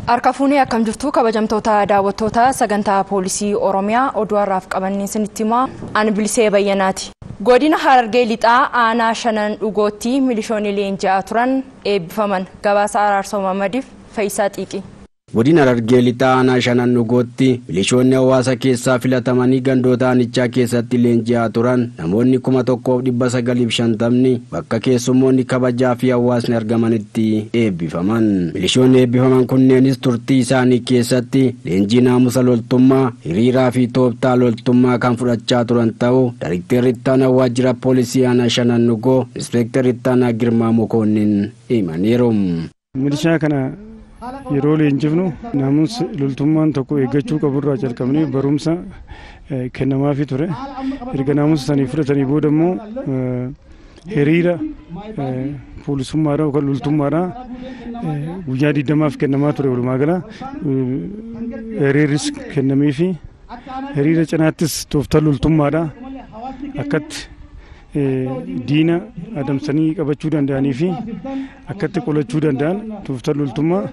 Harka fuunee akkam jirtu kabajamtoota daawwattoota sagantaa poolisii Oromiyaa oduu har'aaf qabannee isinitti himaa ani Bilisee Bayyanaati. Godina Harargee Lixaa aanaa shanan dhugootti milishoonni leenji'aa turan eebbifaman. Gabaasa Araarsoo Mamadiif Faayisaa Xiiqii. Godina Harargee Lixaa aanaa shanan dhugootti milishoonni hawaasa keessaa filatamanii gandoota aanichaa keessatti leenji'aa turan namoonni 1950 bakka keessummoonni kabajaa fi hawaasni argamanitti eebbifaman. Milishoonni eebbifaman kunneenis turtii isaanii keessatti leenjii naamusa loltummaa, hiriiraa fi tooftaa loltummaa kan fudhachaa turan ta'uu Daayiriktarri Ittaanaa Waajjira Poolisii aanaa shanan dhugoo Inspektar Ittaanaa Girmaa Mokoonnin himaniiru. Milishaa kana yeroo leenjifnu naamusa loltummaan tokko eeggachuu qaburraa jalqabnee barumsa kennamaafii ture. Erga naamusa sanii fudhatanii booda immoo hiriira poolisummaadhaa yookaan loltummaadhaa guyyaa 20 kennamaa ture. Walumaa gala hiriirris kennameefi hiriira cinaattis tooftaa loltummaadhaa akkatti diina adamsanii qabachuu danda'anii fi akkatti qolachuu danda'an tooftaa loltummaa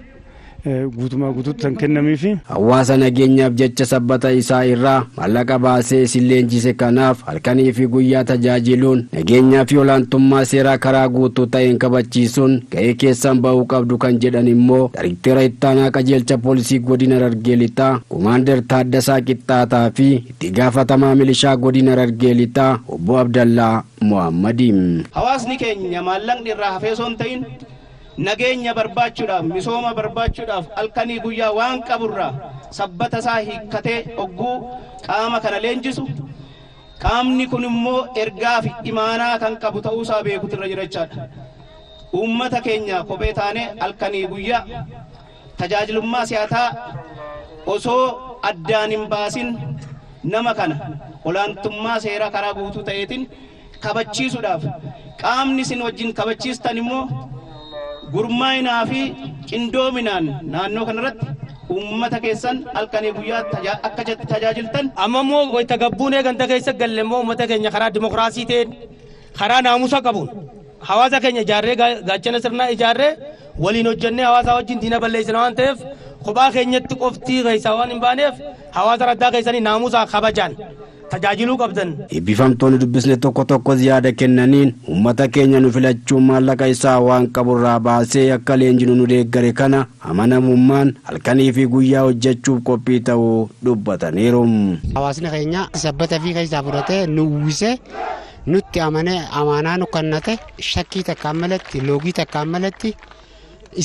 guutumaa guutuutti kan kennameefi. Hawaasa nageenyaaf jecha sabbata isaa irraa maallaqa baasee isin leenjise kanaaf halkanii fi guyyaa tajaajiluun nageenyaa fi olaantummaa seeraa karaa guutuu ta'een kabachiisuun ga'ee keessan ba'uu qabdu kan jedhan immoo Daayirikteera Ittaanaa Qajeelcha Poolisii Godina Harargee Lixaa Komaander Taaddasaa Qixxaataa fi itti gaafatamaa milishaa Godina Harargee Lixaa Obbo Abdallaa Muhammadi. Hawaasni keenya maallaqni irraa hafee osoo hin ta'in nageenya barbaachuudhaaf misooma barbaachuudhaaf halkanii guyyaa waan qaburraa sabbata isaa hiikkatee ogguu qaama kana leenjisu qaamni kun immoo ergaa fi imaanaa kan qabu ta'uusaa beekutu irra jira jechaadha. Uummata keenya kophee taanee halkanii guyyaa tajaajilummaa siyaasaa osoo addaan hin baasin nama kana olaantummaa seeraa karaa guutuu ta'eetiin kabachiisuudhaaf qaamni isin wajjin kabachiistan immoo gurmaa'inaa fi qindoominaan naannoo kanarratti uummata keessan halkanii guyyaa akka tajaajiltan. Amma immoo wayita gabbuun eeganta keessa galle immoo uummata keenya karaa dimokiraasii ta'een karaa naamusa qabuun hawaasa keenya ijaarree gaachana sirnaa ijaarree waliin hojjennee hawaasa wajjin diina balleessina waan ta'eef kophaa keenyatti qoftii keessaa waan hin baaneef hawaasa raddaa keessanii naamusaa kabajaan tajaajiluu qabdan. Eebbifamtoonni dubbisne tokko tokkos yaada kennaniin uummata keenya nu filachuun maallaqa isaa waan qaburraa baasee akka leenjinu nu deeggare kana amanamummaan halkanii fi guyyaa hojjechuuf qophii ta'uu dubbataniiru. Hawaasni keenya sabbata fi keessaa fudhatee nu uwwise nutti amanee amaanaa nu kennate shakkii takkaan malatti loogii takkaan malatti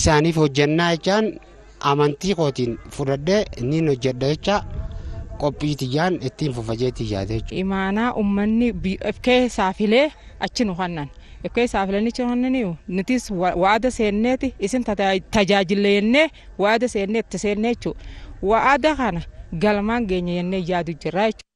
isaaniif hojjannaa jechaan amantii kootiin fudhadhee niin hojjedha jecha qophii tiyyaan ittiin fufajeetii yaade jechuudha. Imaanaa uummanni keessaa filee achi nu hannan. Keessaa filanii achi nu hannaniiru nutis waada seenneeti isin tajaajilla jennee waada seennee itti seennee jechuudha. Waada kana galmaan geenya jennee yaadu jirra jechuudha.